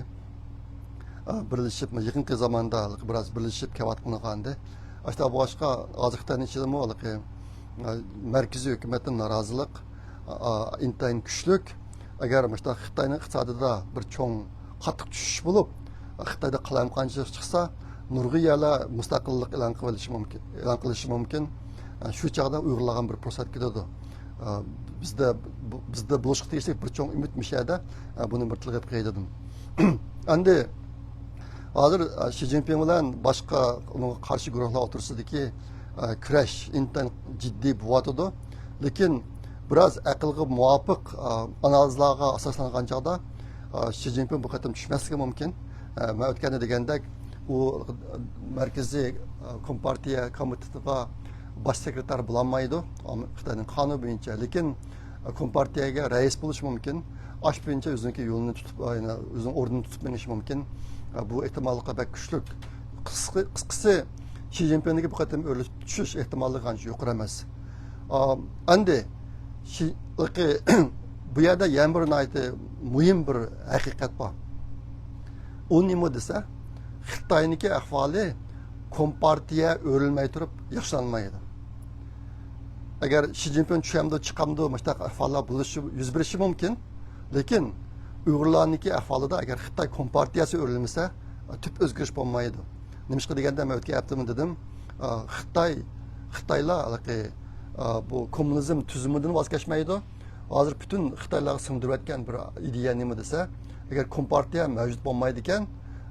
ئە، بىرلىشىپ، يېقىنقى زاماندا بىراز بىرلىشىپ كېلىۋاتقىنىغا ئەمدى. ئاشۇنداق بولغاچقا، ھازىر خىتاينىڭ ئىچىدىمۇ ھېلىقى، ئە، مەركىزىي ھۆكۈمەتتىن نارازىلىق، ئا، ئىنتايىن كۈچلۈك. ئەگەر مۇشۇنداق خىتاينىڭ ئىقتىسادىدا بىر چوڭ قاتتىق چۈشۈش بولۇپ، خىتايدا قالايمىقانچىلىق چىقسا، نۇرغۇن يەرلەر مۇستەقىللىق ئېلان قىلىۋېلىشى مۇمكىن، ئېلان قىلىشى مۇمكىن. شۇ چاغدا ئۇيغۇرلارغا بىر پۇرسەت كېلىدۇ. بىزدە، بىزدە بولۇشقا تېگىشلىك بىر چوڭ ئۈمىد مۇشۇ يەردە. بۇنى بىر تىلغا ئېلىپ قوياي دېدىم. ئەمدى ھازىر، ئە، شى جىنپىڭ بىلەن باشقا ئۇنىڭغا قارشى گۇرۇھلار ئوتتۇرىسىدىكى، ئە، كۈرەش ئىنتايىن جىددىي بولۇۋاتىدۇ. لېكىن بىراز ئەقىلگە مۇۋاپىق، ئە، ئانالىزلارغا ئاساسلانغان چاغدا، ئە، شى جىنپىڭ بۇ قېتىم چۈشمەسلىكى مۇمكىن. ئە، مەن ئۆتكەندە دېگەندەك، ئۇ، ئە، مەركىزىي، ئە، كومپارتىيە كومىتېتىغا باش سېكرېتار بولالمايدۇ، ئام-، خىتاينىڭ قانۇنى بويىچە. لېكىن، ئە، كومپارتىيەگە رەئىس بولۇشى مۇمكىن. ئاشۇ بويىچە ئۆزىنىڭكى يولىنى تۇتۇپ، ئە، يەنە ئۆزىنىڭ ئورنىنى تۇتۇپ مېڭىشى مۇمكىن. ئە، بۇ ئېھتىماللىقلار بەك كۈچلۈك. قىسقا-، قىسقىسى، شى جىنپىڭنىڭكى بۇ قېتىم ئۆرلىشىپ چۈشۈش ئېھتىماللىقى ئانچە يۇقىرى ئەمەس. ئا، ئەمدى شى-، بۇ يەردە يەنە بىر ناھايىتى مۇھىم بىر ھەقىقەت بار. ئۇ نېمە دېسە، خىتاينىڭكى ئەھۋالى كومپارتىيە ئۆرۈلمەي تۇرۇپ ياخشىلانمايدۇ. ئەگەر شى جىنپىڭ چۈشەمدۇ، چىقامدۇ، مۇشۇنداق ئەھۋاللار بولۇشى، يۈز بېرىشى مۇمكىن. لېكىن ئۇيغۇرلارنىڭكى ئەھۋالىدا ئەگەر خىتاي كومپارتىيەسى ئۆرۈلمىسە، تۈپ ئۆزگىرىش بولمايدۇ. نېمىشقا دېگەندە، مەن ئۆتكەن ھەپتىمۇ دېدىم، ئا، خىتاي، خىتايلار ھېلىقى، ئا، بۇ كوممۇنىزم تۈزۈمىدىن ۋاز كەچمەيدۇ. ھازىر پۈتۈن خىتايلارغا سىڭدۈرۈۋەتكەن بىر ئىدىيە نېمە دېسە، ئەگەر كومپارتىيە مەۋجۇت بولمايدىكەن،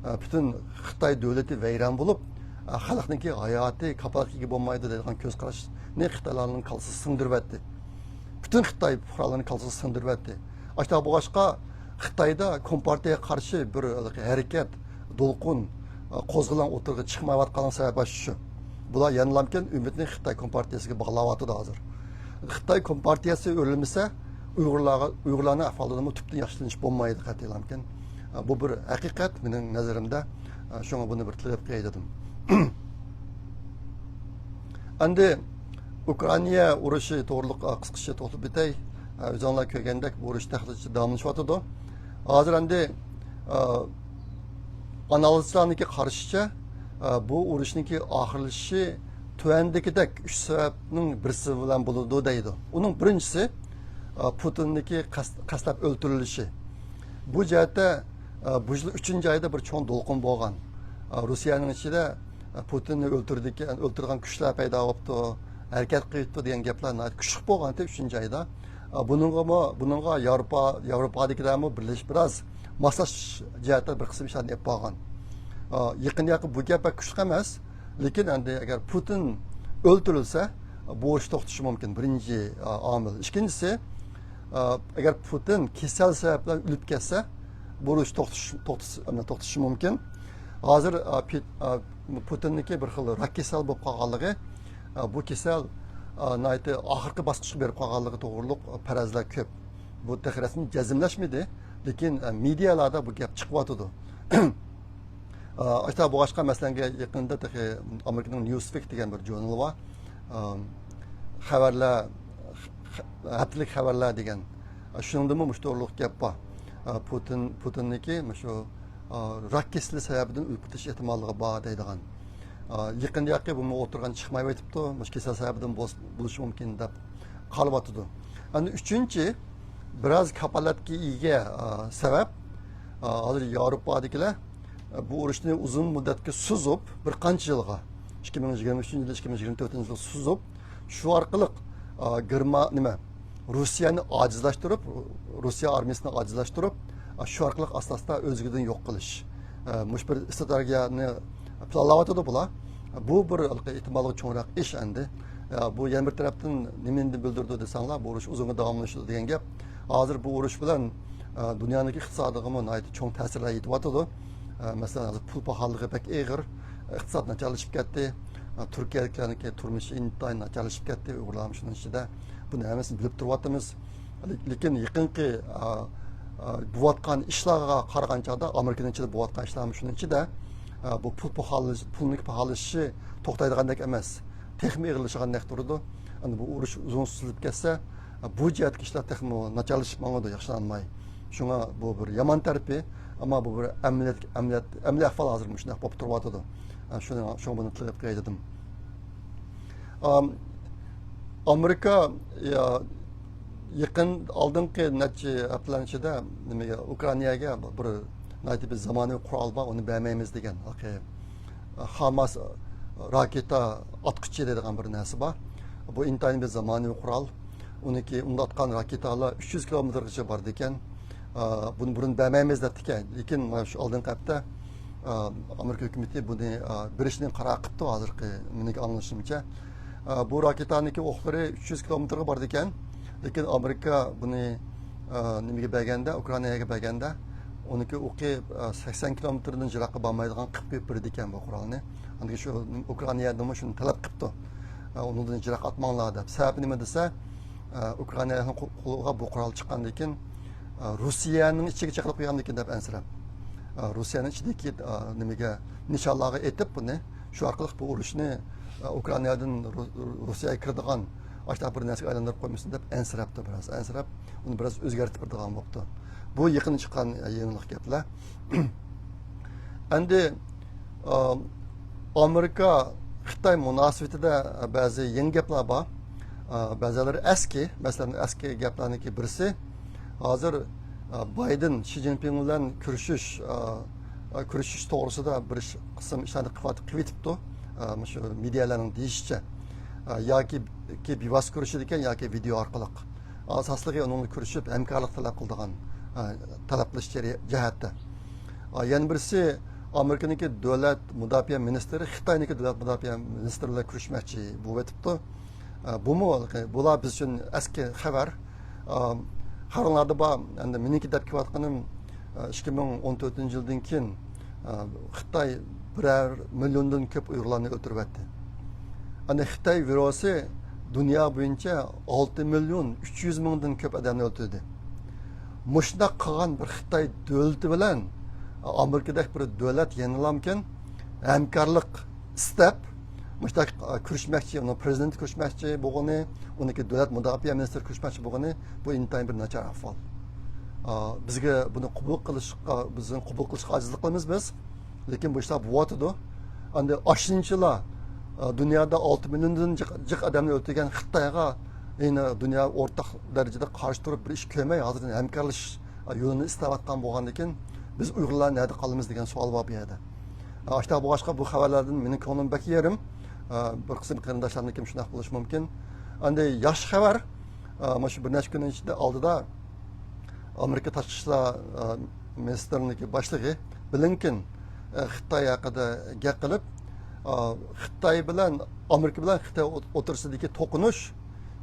ئا، پۈتۈن خىتاي دۆلىتى ۋەيران بولۇپ، ئا، خەلقنىڭكى ھاياتى كاپالەتكە ئىگە بولمايدۇ دەيدىغان كۆز قاراشنى خىتايلارنىڭ كاللىسىغا سىڭدۈرۈۋەتتى. پۈتۈن خىتاي پۇقرالىرىنىڭ كاللىسىغا سىڭدۈرۈۋەتتى. ئاشۇنداق بولغاچقا، خىتايدا كومپارتىيەگە قارشى بىر ھېلىقى ھەرىكەت، دولقۇن، قوزغىلاڭ ئوتتۇرىغا چىقمايۋاتقانلىقىنىڭ سەۋەبى ئاشۇ. بۇلار يەنىلامكەن ئۈمىدنى خىتاي كومپارتىيەسىگە باغلاۋاتىدۇ ھازىر. خىتاي كومپارتىيەسى ئۆرۈلمىسە، ئۇيغۇرلارغا، ئۇيغۇرلارنىڭ ئەھۋالىدىنمۇ تۈپتىن ياخشىلىنىش بولمايدۇ قەتئىيلامكەن. بۇ بىر ھەقىقەت مېنىڭ نەزىرىمدە. شۇڭا بۇنى بىر تىلغا ئېلىپ قوياي دېدىم. ئەمدى ئۇكرائىنا ئۇرۇشى توغرىلىق، ئا، قىسقىچە توختىلىپ ئۆتەي. ئا، ئۆزۈڭلار كۆرگەندەك، بۇ ئۇرۇش تېخىچە داۋاملىشىۋاتىدۇ. ھازىر ئەمدى، ئا، ئانالىزچىلارنىڭكى قارىشىچە، ئا، بۇ ئۇرۇشنىڭكى ئاخىرلىشىشى تۆۋەندىكىدەك ئۈچ سەۋەبنىڭ بىرسى بىلەن بولىدۇ دەيدۇ. ئۇنىڭ بىرىنچىسى، ئا، پۇتىننىڭكى قەست-، قەستلەپ ئۆلتۈرۈلۈشى. بۇ جەھەتتە، ئا، بۇ يىل ئۈچىنچى ئايدا بىر چوڭ دولقۇن بولغان. ئا، روسىيەنىڭ ئىچىدە پۇتىننى ئۆلتۈردىكەن، ئۆلتۈرىدىغان كۈچلەر پەيدا بوپتۇ، ھەرىكەت قىلىۋېتىپتۇ دېگەن گەپلەر ناھايىتى كۈچلۈك بولغانتى ئۈچىنچى ئايدا. بۇنىڭغىمۇ، بۇنىڭغا ياۋروپا، ياۋروپادىكىلەرمۇ بىرلىشىپ بىراز ماسلاش جەھەتتە بىر قىسىم ئىشلارنى ئېلىپ بارغان. يېقىن ياقى بۇ گەپ بەك كۈچلۈك ئەمەس، لېكىن ئەمدى ئەگەر پۇتىن ئۆلتۈرۈلسە، بۇ ئۇرۇش توختىشى مۇمكىن، بىرىنچى ئامىل. ئىككىنچىسى، ئەگەر پۇتىن كېسەل سەۋەبلىك ئۆلۈپ كەتسە، بۇ ئۇرۇش توختىشى، توختىشى، توختىشى مۇمكىن. ھازىر، ئا، پىت-، ئا، پۇتىننىڭكى بىر خىل راك كېسەل بولۇپ قالغانلىقى، ئا، بۇ كېسەل، ئا، ناھايىتى ئاخىرقى باسقۇچقا بېرىپ قالغانلىقى توغرۇلۇق پەرەزلەر كۆپ. بۇ تېخى رەسمىي جەزملەشمىدى، لېكىن، ئا، مېدىيالاردا بۇ گەپ چىقىۋاتىدۇ. ئا، ئاشۇنداق بولغاچقا، مەسىلەن، يېقىندا تېخى ئامېرىكىنىڭ نيۇسۋىك دېگەن بىر ژۇرنىلى بار. ئا، خەۋەرلەر، خ-، ھەپتىلىك خەۋەرلەر دېگەن. شۇنىڭدىمۇ مۇشۇ توغرۇلۇق گەپ بار. پۇتىن، پۇتىننىڭكى مۇشۇ، راك كېسىلى سەۋەبىدىن ئۆلۈپ كېتىش ئېھتىماللىقى بار دەيدىغان. يېقىندا ياقى بۇمۇ ئوتتۇرىغا چىقمايۋېتىپتۇ، مۇشۇ كېسەل سەۋەبىدىن بولس-، بولۇشى مۇمكىن دەپ قارىۋاتىدۇ. ئەمدى ئۈچىنچى، بىراز كاپالەتكە ئىگە، سەۋەب، ھازىر ياۋروپادىكىلەر بۇ ئۇرۇشنى ئۇزۇن مۇددەتكە سوزۇپ، بىر قانچە يىلغا، ئىككى مىڭ يىگىرمە ئۈچىنچى يىل، ئىككى مىڭ يىگىرمە تۆتىنچى يىلغا سوزۇپ، شۇ ئارقىلىق، ئا، گېرما-، نېمە، روسىيەنى ئاجىزلاشتۇرۇپ، روسىيە ئارمىيىسىنى ئاجىزلاشتۇرۇپ، ئا، شۇ ئارقىلىق ئاستا-ئاستا ئۆزلۈكىدىن يوق قىلىش. ئا، مۇشۇ بىر ئىستراتېگىيەنى پىلانلاۋاتىدۇ بۇلار. بۇ بىر ھېلىقى ئېھتىماللىقى چوڭراق ئىش ئەمدى. ئە، بۇ يەنە بىر تەرەپتىن نېمىنى بىلدۈرىدۇ دېسەڭلار، بۇ ئۇرۇش ئۇزۇنغا داۋاملىشىدۇ دېگەن گەپ. ھازىر بۇ ئۇرۇش بىلەن، ئە، دۇنيانىڭ ئىقتىسادىغىمۇ ناھايىتى چوڭ تەسىرلەر يېتىۋاتىدۇ. ئە، مەسىلەن، ھازىر پۇل پاخاللىقى بەك ئېغىر، ئىقتىساد ناچارلىشىپ كەتتى. ئە، تۈركىيەلىكلەرنىڭكى تۇرمۇشى ئىنتايىن ناچارلىشىپ كەتتى، ئۇيغۇرلارمۇ شۇنىڭ ئىچىدە. بۇنى ھەممىسىنى بىلىپ تۇرۇۋاتىمىز. لېكىن يېقىنقى، ئا، ئا، بوۋاتقان ئىشلارغا قارىغان چاغدا، ئامېرىكىنىڭ ئىچىدە بوۋاتقان ئىشلارمۇ شۇنىڭ ئىچىدە، ئا، بۇ پۇل پاخاللىش-، پۇلنىڭ پاخاللىشىشى توختايدىغاندەك ئەمەس. تېخىمۇ ئېغىرلىشىدىغاندەك تۇرىدۇ. ئەمدى بۇ ئۇرۇش ئۇزۇن سوزۇلۇپ كەتسە، ئا، بۇ جەھەتتىكى ئىشلار تېخىمۇ ناچارلىشىپ ماڭىدۇ، ياخشىلانماي. شۇڭا بۇ بىر يامان تەرىپى، ئەمما بۇ بىر ئەمەلىيەت، ئەمەلىيەت، ئەمەلىي ئەھۋال ھازىر مۇشۇنداق بولۇپ تۇرۇۋاتىدۇ. ئا، شۇنى، شۇڭا بۇنى تىلغا ئېلىپ كېلەي دېدىم. ئام، ئامېرىكا، يا، يېقىن، ئالدىنقى نەچچە ھەپتىلەرنىڭ ئىچىدە نېمىگە، ئۇكرائىناگە بىر ناھايىتى بىر زامانىۋى قورال بار، ئۇنى بەرمەيمىز دېگەن. ھاكى، خاماس راكېتا ئاتقۇچى دەيدىغان بىر نەرسە بار. بۇ ئىنتايىن بىر زامانىۋى قورال. ئۇنىڭكى، ئۇندا ئاتقان راكېتالار ئۈچ يۈز كىلومېتىرغىچە بارىدىكەن. ئا، بۇنى بۇرۇن بەرمەيمىز دەپتىكەن. لېكىن مانا شۇ ئالدىنقى ھەپتە، ئا، ئامېرىكا ھۆكۈمىتى بۇنى، ئا، بېرىشنى قارار قىپتۇ، ھازىرقى مېنىڭكى ئاڭلىشىمچە. ئا، بۇ راكېتانىڭكى ئوقلىرى ئۈچ يۈز كىلومېتىرغا بارىدىكەن. لېكىن ئامېرىكا بۇنى، ئا، نېمىگە بەرگەندە، ئۇكرائىناگە بەرگەندە، ئۇنىڭكى ئوقى، ئا، سەكسەن كىلومېتىردىن يىراققا بارمايدىغان قىلىپ قويۇپ بېرىدىكەن بۇ قورالنى. ئاندىن شۇ ئۇكرائىنادىنمۇ شۇنى تەلەپ قىپتۇ. ئا، ئۇنىڭدىن يىراق ئاتماڭلار دەپ. سەۋەبى نېمە دېسە، ئا، ئۇكرائىنا قو-، قولىغا بۇ قورال چىققاندىن كېيىن، ئا، روسىيەنىڭ ئىچىگە چېقىلىپ قويغاندىكىن دەپ ئەنسىرەپ. ئا، روسىيەنىڭ ئىچىدىكى، ئا، نېمىگە، نىشانلارغا ئېتىپ بۇنى، شۇ ئارقىلىق بۇ ئۇرۇشنى، ئا، ئۇكرائىنادىن رو-، روسىيەگە كىرىدىغان ئاشۇنداق بىر نەرسىگە ئايلاندۇرۇپ قويمىسۇن دەپ ئەنسىرەپتۇ بىراز، ئەنسىرەپ، ئۇنى بىراز ئۆزگەرتىپ بېرىدىغان بوپتۇ. بۇ يېقىن چىققان يېڭىلىق گەپلەر. ئەمدى، ئا، ئامېرىكا خىتاي مۇناسىۋىتىدە بەزى يېڭى گەپلەر بار. ئا، بەزىلىرى ئەسكى، مەسىلەن، ئەسكى گەپلەرنىڭكى بىرسى، ھازىر، ئا، بايدېن شى جىنپىڭ بىلەن كۆرۈشۈش، ئا، ئا، كۆرۈشۈش توغرىسىدا بىر ئىش، قىسىم ئىشلارنى قىلىۋات-، قىلىۋېتىپتۇ. ئا، مۇشۇ مېدىيالارنىڭ دېيىشىچە. ئا، ياكى، ياكى بىۋاسىتە كۆرۈشىدىكەن، ياكى ۋىدېئو ئارقىلىق. ئاساسلىقى ئۇنىڭ بىلەن كۆرۈشۈپ، ھەمكارلىق تەلەپ قىلىدىغان، ئا، تەلەپ قىلىش جەري-، جەھەتتە. ئا، يەنە بىرسى، ئامېرىكىنىڭكى دۆلەت مۇداپىئە مىنىستىرى خىتاينىڭكى دۆلەت مۇداپىئە مىنىستىرى بىلەن كۆرۈشمەكچى بولۇۋېتىپتۇ. ئا، بۇمۇ، بۇلار بىز ئۈچۈن ئەسكى خەۋەر. ئا، خەۋەرلەردە بار، ئەمدى مېنىڭكى دەپ كېلىۋاتقىنىم، ئىككى مىڭ ئون تۆتىنچى يىلدىن كېيىن، خىتاي بىرەر مىليوندىن كۆپ ئۇيغۇرلارنى ئۆلتۈرۈۋەتتى. ئەنە خىتاي ۋىرۇسى دۇنيا بويىچە ئالتە مىليون ئۈچ يۈز مىڭدىن كۆپ ئادەمنى ئۆلتۈردى. مۇشۇنداق قىلغان بىر خىتاي دۆلىتى بىلەن ئامېرىكىدەك بىر دۆلەت يەنىلامكىن ھەمكارلىق ئىستەپ، مۇشۇنداق، ئا، كۆرۈشمەكچى، ئۇنىڭ پرېزىدېنتى كۆرۈشمەكچى بولغىنى، ئۇنىڭكى دۆلەت مۇداپىئە مىنىستىرى كۆرۈشمەكچى بولغىنى، بۇ ئىنتايىن بىر ناچار ئەھۋال. ئا، بىزگە بۇنى قوبۇل قىلىشقا، بىزنىڭ قوبۇل قىلىشقا ئاجىزلىق قىلىمىز بىز. لېكىن بۇ ئىشلار بولۇۋاتىدۇ. ئەمدى ئاشۇنچىلا، ئا، دۇنيادا ئالتە مىليوندىن جىق، جىق ئادەمنى ئۆلتۈرگەن خىتايغا يەنە دۇنيا ئورتاق دەرىجىدە قارشى تۇرۇپ بىر ئىش كۆرمەي، ھازىردىن ھەمكارلىشىش يولىنى ئىستەۋاتقان بولغاندىكىن، بىز ئۇيغۇرلار نەدە قالىمىز دېگەن سوئال بار بۇ يەردە. ئاشۇنداق بولغاچقا، بۇ خەۋەرلەردىن مېنىڭ كۆڭلۈم بەك يېرىم. بىر قىسىم قېرىنداشلارنىڭكى شۇنداق بولۇشى مۇمكىن. ئەمدى ياخشى خەۋەر، مانا شۇ بىر نەچچە كۈننىڭ ئىچىدە، ئالدىدا ئامېرىكا تاشقى ئىشلار مىنىستىرلىكى باشلىقى بلىنكېن خىتاي ھەققىدە گەپ قىلىپ، خىتاي بىلەن، ئامېرىكا بىلەن خىتاي ئوتتۇرىسىدىكى توقۇنۇش،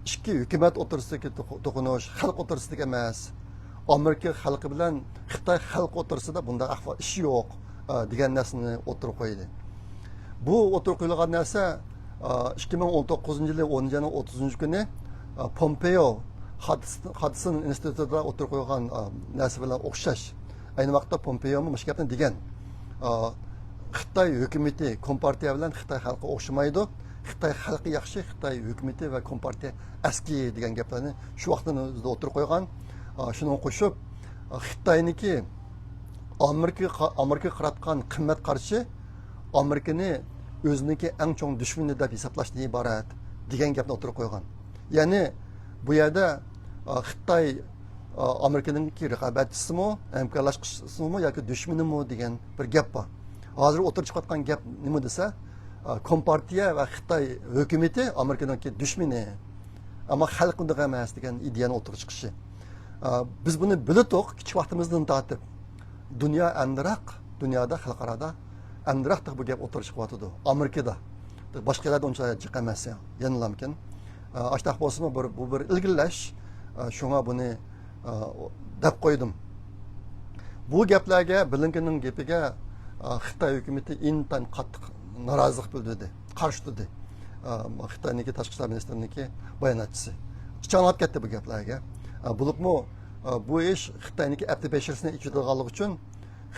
ئىككى ھۆكۈمەت ئوتتۇرىسىدىكى توق-، توقۇنۇش، خەلق ئوتتۇرىسىدىكى ئەمەس. ئامېرىكا خەلقى بىلەن خىتاي خەلقى ئوتتۇرىسىدا بۇنداق ئەھۋال، ئىش يوق، ئە، دېگەن نەرسىنى ئوتتۇرىغا قويدى. بۇ ئوتتۇرىغا قويۇلغان نەرسە، ئە، ئىككى مىڭ ئون توققۇزىنچى يىلى ئونىنچى ئاينىڭ ئوتتۇزىنچى كۈنى، ئە، پومپېيو خادىس-، خادىسون ئىنستىتۇتىدا ئوتتۇرىغا قويغان، ئە، نەرسە بىلەن ئوخشاش. ئەينى ۋاقىتتا پومپېيومۇ مۇشۇ گەپنى دېگەن. ئە، خىتاي ھۆكۈمىتى، كومپارتىيە بىلەن خىتاي خەلقى ئوخشىمايدۇ. خىتاي خەلقى ياخشى، خىتاي ھۆكۈمىتى ۋە كومپارتىيە ئەسكى دېگەن گەپلەرنى شۇ ۋاقىتتىن ئۆزىدە ئوتتۇرىغا قويغان. ئا، شۇنىڭغا قوشۇپ، ئا، خىتاينىڭكى ئامېرىكىغا، ئامېرىكىغا قاراتقان قىممەت قارىشى ئامېرىكىنى ئۆزىنىڭكى ئەڭ چوڭ دۈشمىنى دەپ ھېسابلاشتىن ئىبارەت دېگەن گەپنى ئوتتۇرىغا قويغان. يەنى بۇ يەردە، ئا، خىتاي، ئا، ئامېرىكىنىڭكى رىقابەتچىسىمۇ، ھەمكارلاشقۇچىسىمۇ ياكى دۈشمىنىمۇ دېگەن بىر گەپ بار. ھازىر ئوتتۇرىغا چىقىۋاتقان گەپ نېمە دېسە، ئا، كومپارتىيە ۋە خىتاي ھۆكۈمىتى ئامېرىكىنىڭكى دۈشمىنى، ئەمما خەلق ئۇنداق ئەمەس دېگەن ئىدىيەنى ئوتتۇرىغا چىقىشى. ئا، بىز بۇنى بىلدۇق كىچىك ۋاقتىمىزدىن تارتىپ. دۇنيا ئەمدىراق، دۇنيادا، خەلقئارادا ئەمدىراق بۇ گەپ ئوتتۇرىغا چىقىۋاتىدۇ. ئامېرىكىدا. باشقا يەردە ئۇنچە جىق ئەمەس، يەنىلامكىن. ئاشتاق بولسىمۇ، بىر، بۇ بىر ئىلگىرىلەش. شۇڭا بۇنى دەپ قويدۇم. بۇ گەپلەرگە، بلىنكېننىڭ گېپىگە خىتاي ھۆكۈمىتى ئىنتايىن قاتتىق نارازىلىق بىلدۈردى، قارشى تۇردى. خىتاينىڭكى تاشقى ئىشلار مىنىستىرىنىڭكى باياناتچىسى ئىچىڭلاپ كەتتى بۇ گەپلەرگە. بولۇپمۇ بۇ ئىش خىتاينىڭكى ئەپتى بەشىرىسىنى ئېچىۋېتىدىغانلىقى ئۈچۈن،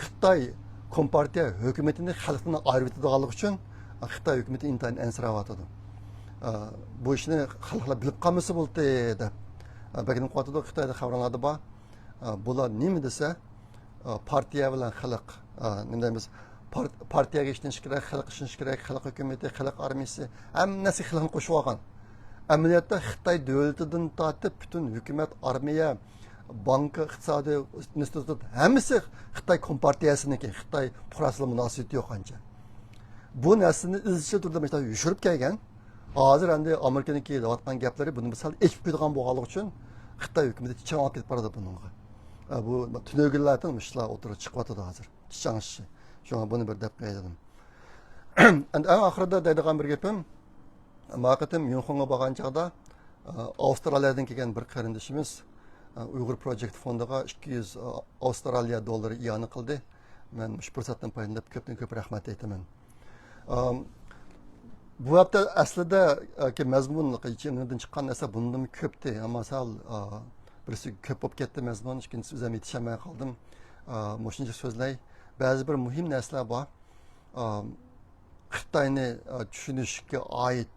خىتاي كومپارتىيە ھۆكۈمىتىنى خەلقتىن ئايرىۋېتىدىغانلىقى ئۈچۈن خىتاي ھۆكۈمىتى ئىنتايىن ئەنسىرەۋاتىدۇ. بۇ ئىشنى خەلقلەر بىلىپ قالمىسا بولدى دەپ بەكرىم قۇۋۋەتىدۇ. خىتايدا خەۋەرلەردە بار. بۇلار نېمە دېسە، پارتىيە بىلەن خەلق، نېمە دەيمىز، پار-، پارتىيەگە ئىشىنىش كېرەك، خەلق ئىشىنىش كېرەك، خەلق ھۆكۈمىتى، خەلق ئارمىيىسى، ھەممىسى خەلقنى قوشۇۋالغان. ئەمەلىيەتتە خىتاي دۆلىتىدىن تارتىپ پۈتۈن ھۆكۈمەت، ئارمىيە، بانكا، ئىقتىسادىي ئىنستىتۇت، ھەممىسى خىتاي كومپارتىيەسىنىڭكى، خىتاي پۇقراسى بىلەن مۇناسىۋىتى يوق ئانچە. بۇ نەرسىنى ئىزچىل تۈردە مۇشۇنداق يوشۇرۇپ كەلگەن. ھازىر ئەمدى ئامېرىكىنىڭكى دەۋاتقان گەپلىرى بۇنى سەل ئېچىپ قويىدىغان بولغانلىقى ئۈچۈن خىتاي ھۆكۈمىتى چىڭ ئېلىپ كېتىپ بارىدۇ بۇنىڭغا. بۇ تۈنۈگۈنلەردىن مۇشۇلار ئوتتۇرىغا چىقىۋاتىدۇ ھازىر. چىچاڭشى. شۇڭا بۇنى بىر دەپ قوياي دېدىم. ئەمدى ئەڭ ئاخىرىدا دەيدىغان بىر گېپىم، ما قېتىم يۇنخۇڭغا بارغان چاغدا، ئە، ئاۋسترالىيەدىن كەلگەن بىر قېرىندىشىمىز، ئە، ئۇيغۇر پروجېكت فوندىغا ئىككى يۈز ئاۋسترالىيە دوللىرى ئىئانە قىلدى. مەن مۇشۇ پۇرسەتتىن پايدىلىنىپ كۆپتىن كۆپ رەھمەت ئېيتىمەن. ئام، بۇ ھەپتە ئەسلىدە، ئە، كى مەزمۇن، يېڭىدىن چىققان نەرسە بۇندىن كۆپتى. ئەمما سەل، ئە، بىرسى كۆپ بولۇپ كەتتى مەزمۇن، ئىككىنچىسى ئۆزۈم يېتىشەلمەي قالدىم. ئە، مۇشۇنچە سۆزلەي. بەزى بىر مۇھىم نەرسىلەر بار. ئا، خىتاينى، ئا، چۈشىنىشكە ئائىت،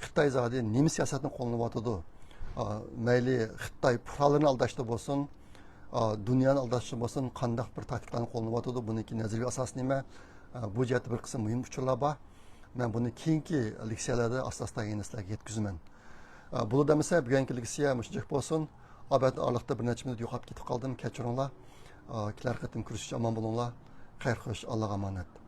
خىتاي زادى نېمە سىياسەتنى قوللىنىۋاتىدۇ؟ ئا، مەيلى خىتاي پۇقرالىرىنى ئالداشتا بولسۇن، ئا، دۇنيانى ئالداشتا بولسۇن، قانداق بىر تاكتىكىلارنى قوللىنىۋاتىدۇ؟ بۇنىڭكى نەزەرىي ئاساسى نېمە؟ ئا، بۇ جەھەتتە بىر قىسىم مۇھىم ئۇچۇرلار بار. مەن بۇنى كېيىنكى لېكسىيەلەردە ئاستا-ئاستا يەنە سىلەرگە يەتكۈزىمەن. ئا، بولىدۇ ئەمىسە، بۈگۈنكى لېكسىيە مۇشۇنچىلىك بولسۇن. ئالبەتتە، ئارىلىقتا بىر نەچچە مىنۇت يوقاپ كېتىپ قالدىم، كەچۈرۈڭلار. ئا، كېلەر قېتىم كۆرۈشكىچە ئامان بولۇڭلار. خەير خوش، ئاللاغا ئامانەت.